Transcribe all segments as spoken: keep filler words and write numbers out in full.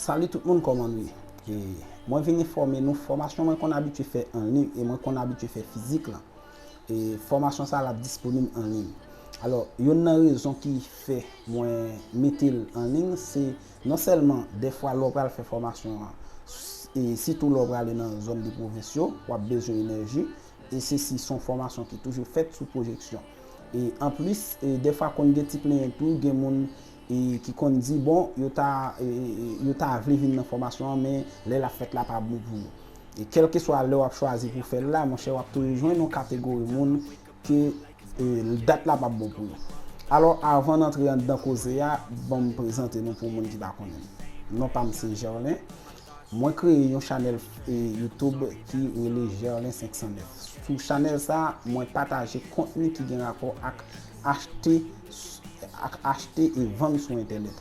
Salut tout moun, kòman nou ye? E mwen vin enfòme nou, fòmasyon mwen konn abitye fè an liy e mwen konn abitye fè fizik lan. E fòmasyon sa a l ap disponib an liy. Alò, youn nan rezon ki fè mwen mete l an liy, se non sèlman dèfwa lè w pral fè fòmasyon an, s- e sitou lè w prale nan zòn de pwovens yo, w ap bezwen enèji, e se si se yon fòmasyon ki toujou fèt sou pwojeksyon. E anplis, e dèfwa konn gen ti plenyen tou, gen moun e ki konn di, bon, yo ta, e, e, yo ta vle vin nan fòmasyon an, men lè l ap fèt la pa bon pou yo. E kèlkeswa lè w ap chwazi pou fè l la, monchè, w ap toujou jwenn yon kategori moun ke e, dat la p ap bon pou yo. Alò, avan n antre anndan koze a, ban m prezante nou pou moun ki pa konnen m. Non pa m se Gerlin. Mwen kreye yon chanèl e, YouTube ki rele Gerlin senk san nèf. Sou chanèl sa a, mwen pataje kontni ki gen rapò ak achte, ak achte e vann sou entènèt.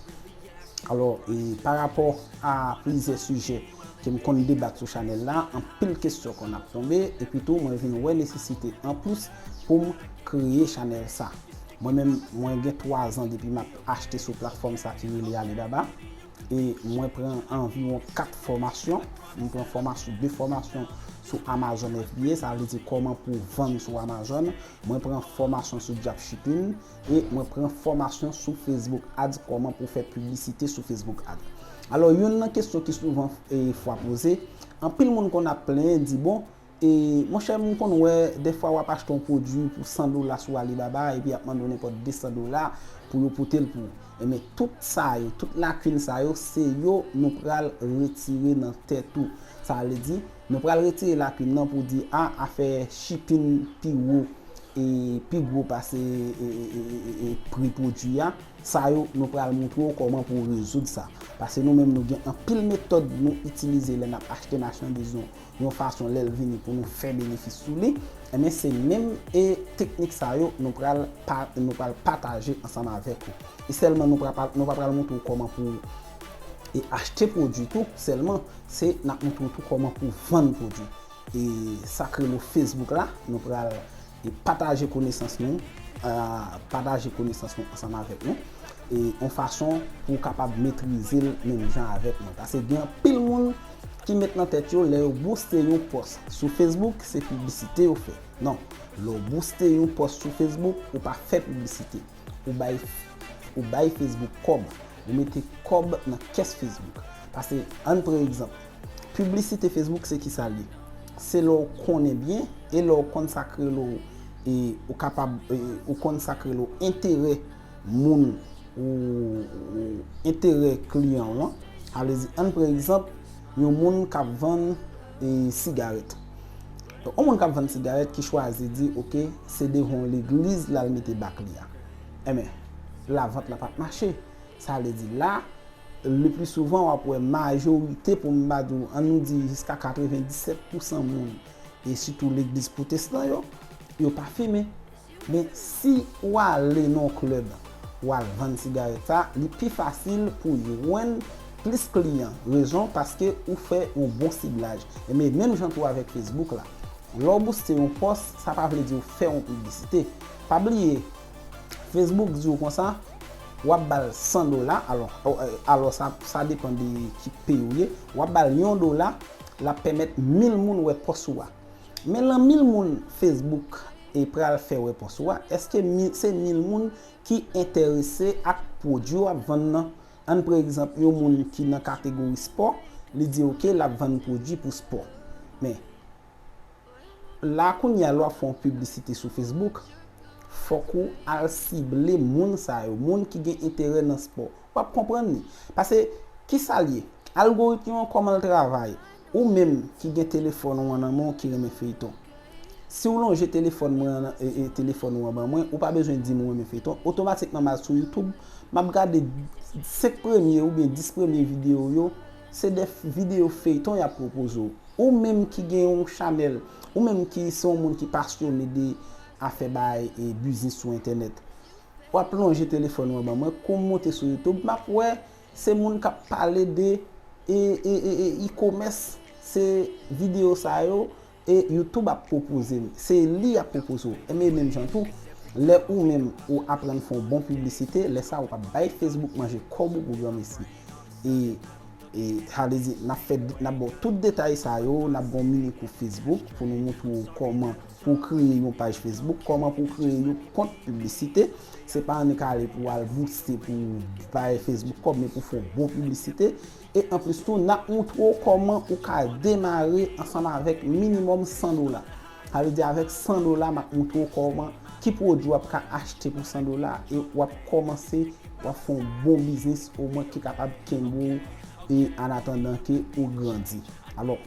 Alò, e, pa rapò a plizyè sijè ke m konn debat sou chanèl la, anpil kesyon konn ap tonbe, epi tou mwen vin wè nesesite anplis pou m kreye chanèl sa. Mwen menm, mwen gen twa zan depi m ap achte sou platfòm sa ki rele Alibaba, e mwen pran anviwon kat fòmasyon. Mwen pran fòmasyon, de fòmasyon sou Amazon F B A, sa vle di kòman pou vann sou Amazon. Mwen pran fòmasyon sou dropshipping, e mwen pran fòmasyon sou Facebook Ads, kòman pou fè piblisite sou Facebook Ads. Alò, youn nan kesyon ki souvan e, fwa poze, anpil moun konn ap plenyen, di, bon, e, monchè, m konn wè, dèfwa w ap achte yon pwodui pou san dola sou Alibaba, epi y ap mande w nenpòt de san dola pou yo pote l pou ou. Enben, tout sa yo, tout lakin sa yo, se yo nou pral retire nan tèt ou. Sa vle di, nou pral retire lakin nan pou di, a, afè shipping pi wo, e pi gwo pase e, e, e, e, e pri pwodui a. Sa yo, nou pral montre w kòman pou w rezoud sa. Paske nou menm, nou gen anpil metòd nou itilize lè n ap achte machandiz nou, yon fason lè l vini pou nou fè benefis sou li. Enben, se menm e teknik sa yo nou pral pa, nou pral pataje ansanm avèk ou. E sèlman nou pral, nou pa pral montre w kòman pou e achte pwodui tou sèlman, se n ap montre w tou kòman pou vann pwodui. E sa k rele Facebook la, nou pral e pataje konesans nou, a, pataje konesans nou ansanm avèk nou, e yon fason pou w kapab metrize l menm jan avèk mwen. Paske gen anpil moun ki met nan tèt yo, lè yo bouste yon pòs sou Facebook, se piblisite yo fè. Non, lè w bouste yon pòs sou Facebook, ou pa fè piblisite. Ou bay, ou bay Facebook kòb. Ou mete kòb nan kès Facebook. Paske, ann pran egzanp, piblisite Facebook se ki sa l ye? Se lè w konnen byen e lè w konn sa k rele w, e ou kapab, e ou konn sa k rele w enterè moun ou, ou enterè kliyan w lan. Sa vle di, ann pran egzanp, yon moun k ap vann e, sigarèt. Yon moun k ap vann sigarèt ki chwazi di, oke, se devan yon legliz l al mete bak li a. Enben, lavant la p ap mache. Sa vle di la, le pli souvan, w ap wè majorite, pou m pa di w, ann nou di jiska katrevenndisèt pousan moun, e sitou legliz pwotestan yo, yo pa fimen. Men si w ale nan yon klèb, w al vann sigarèt sa, li pi fasil pou jwenn plis kliyan. Rezon, paske ou fè yon bon siblaj. Enben, menm jan tou avèk Facebook la. Lè w bouste yon pòs, sa pa vle di w fè yon piblisite. Pa bliye, Facebook di w konsa, w ap ba l san dola, alò, alò sa, sa depann de ki peyi w ye, w ap ba l yon dola, l ap pèmèt mil moun wè pòs ou a. Men lan mil moun Facebook e pral fè wè pòs ou a, èske mi- se mil moun ki enterese ak pwodui w ap vann nan? Ann pran egzanp yon moun ki nan kategori spò, li di oke, l ap vann pwodui pou spò. Men, la kounye a lè w ap fè yon piblisite sou Facebook, fòk ou al sible moun sa yo, moun ki gen enterè nan spò. W ap konprann li. Paske, ki sa l ye? Algoritm yo an, kòman l travay? Ou menm ki gen telefòn ou an nan men w ki renmen feyton. Si w lonje telefòn mwen an, e, e, telefòn ou an ban mwen, ou pa bezwen di m ou renmen feyton. Otomatikman, m al sou YouTube, m ap gade senk premye oubyen dis premye videyo yo, se de f- videyo feyton y ap pwopoze w. Ou menm ki gen yon chanèl, ou menm ki se yon moun ki pasyone de afè bay e biznis sou entènèt, w ap lonje telefòn ou an ban mwen, kou m monte sou YouTube, m ap wè se moun k ap pale de e, e, e, e, e-commerce, se videyo sa yo e YouTube ap pwopoze m. Se li y ap pwopoze w. Enben, menm jan tou, lè ou menm ou aprann fè yon bon piblisite, lè sa a ou p ap bay Facebook manje kòb ou pou granmesi. E E sa vle di, n ap fè, n ap ba w tout detay sa yo, n ap ba w mini kou Facebook pou nou montre w kòman pou w kreye yon paj Facebook, kòman pou w kreye yon kont piblisite. Se pa annik ale pou w al booste pou w bay Facebook kòb, men pou w fè yon bon piblisite. E anplis tou, n ap montre w kòman ou ka demare ansanm avèk minimòm san dola. Sa vle di avèk san dola, m ap montre w kòman, ki pwodui w ap ka achte pou san dola e w ap kòmanse, w ap fè yon bon biznis omwen ki kapab kenbe w e an atandan ke ou grandi. Alò,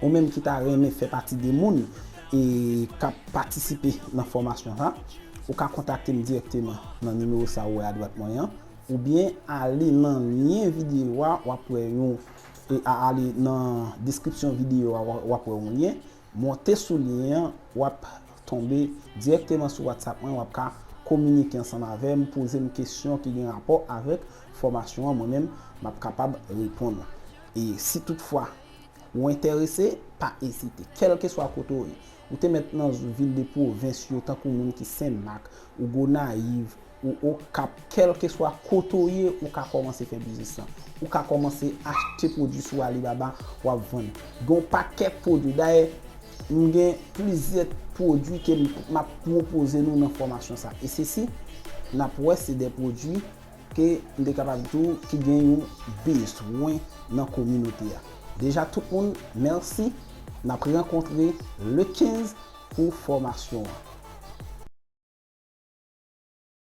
ou menm ki ta renmen fè pati de moun e k ap patisipe nan fòmasyon sa, ou ka kontakte m dirèkteman nan nimewo sa ou wè adwat mwen an, oubyen ale nan lyen videyo a, w ap wè yon, e a- ale nan deskripsyon videyo a, w ap wè yon lyen, monte sou lyen an, w ap tonbe dirèkteman sou WhatsApp mwen, w ap ka kominike ansanm avè m, poze m kesyon ki gen rapò avèk fòmasyon an, mwen menm, m ap kapab reponn. E si toutfwa ou enterese, pa ezite. Kèlkeswa kote w ye, ou te mèt nan vil de pwovens yo, tankou moun ki Senmak, ou Gonayiv, ou Okap, kèlkeswa kote w ye, ou ka kòmanse fè biznis lan. Ou ka kòmanse achte pwodui sou Alibaba, w ap vann. Gen yon pakèt pwodui. Dayè, m gen plizyè pwodui ke m ap pwopoze nou nan fòmasyon sa. E sesi, n ap wè se de pwodui ke m te kapab di w ki gen yon bezwen nan kominote a. Deja tout moun, mèsi. N ap rankontre le kenz pou fòmasyon an.